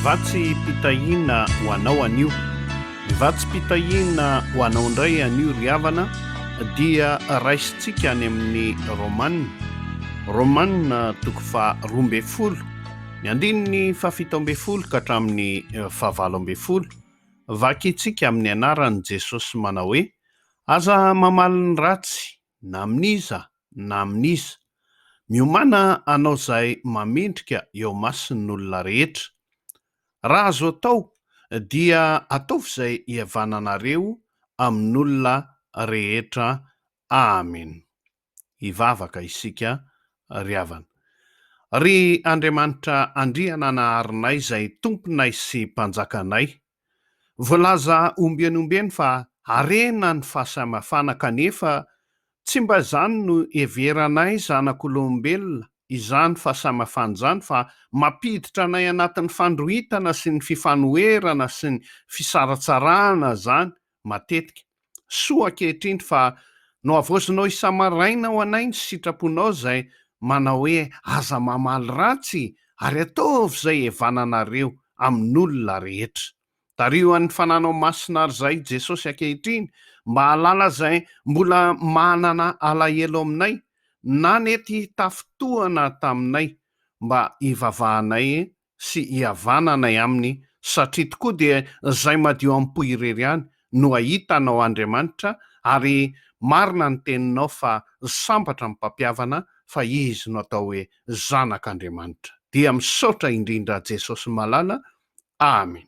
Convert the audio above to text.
Vatsim-pitahiana ho anao anio. Ny vatsim-pitahiana ho anao indray anio ry havana dia raisintsika any amin'ny Romana, Romana toko faha 12, ny andininy faha 17 ka hatramin'ny faha 18, vakintsika amin'ny anaran'i Jesosy manao hoe, Aza mamaly ny ratsy na amin'iza na amin'iza. Miomàna hanao izay mamendrika eo imason'olona rehetra. Raha azo atao, dia ataovy izay hihavananareo amin'olona rehetra. Amen. Hivavaka isika ry havana. Ry Andriamanitra Andriananaharinay izay Tomponay sy Mpanjakanay, voalaza ombieny ombieny fa harena ny fahasamihafana kanefa tsy mba izany no heveranay zanak'olombelona izany fahasamihafana izany fa mampiditra anay anatin'ny fandrohitana sy ny fifanoherana sy ny fisaratsarahana izany matetika. Soa ankehitriny fa nohavaozinao isa-maraina ho anay ny sitraponao izay manao hoe aza mamaly ratsy ary ataovy izay hevananareo amin'olona rehetra. Tariho an'ny fananao masina ary izahay Jesosy ankehitriny mba hahalala izay mbola manana alahelo aminay na nety tafintohana taminay mba hivavahanay sy hihavananay aminy satria tokoa dia izay madio am-po irery ihany no hahita anao Andriamanitra ary marina ny teninao fa sambatra ny mpampihavana fa izy no atao hoe zanak'Andriamanitra dia misaotra indrindra Jesosy malala Amen.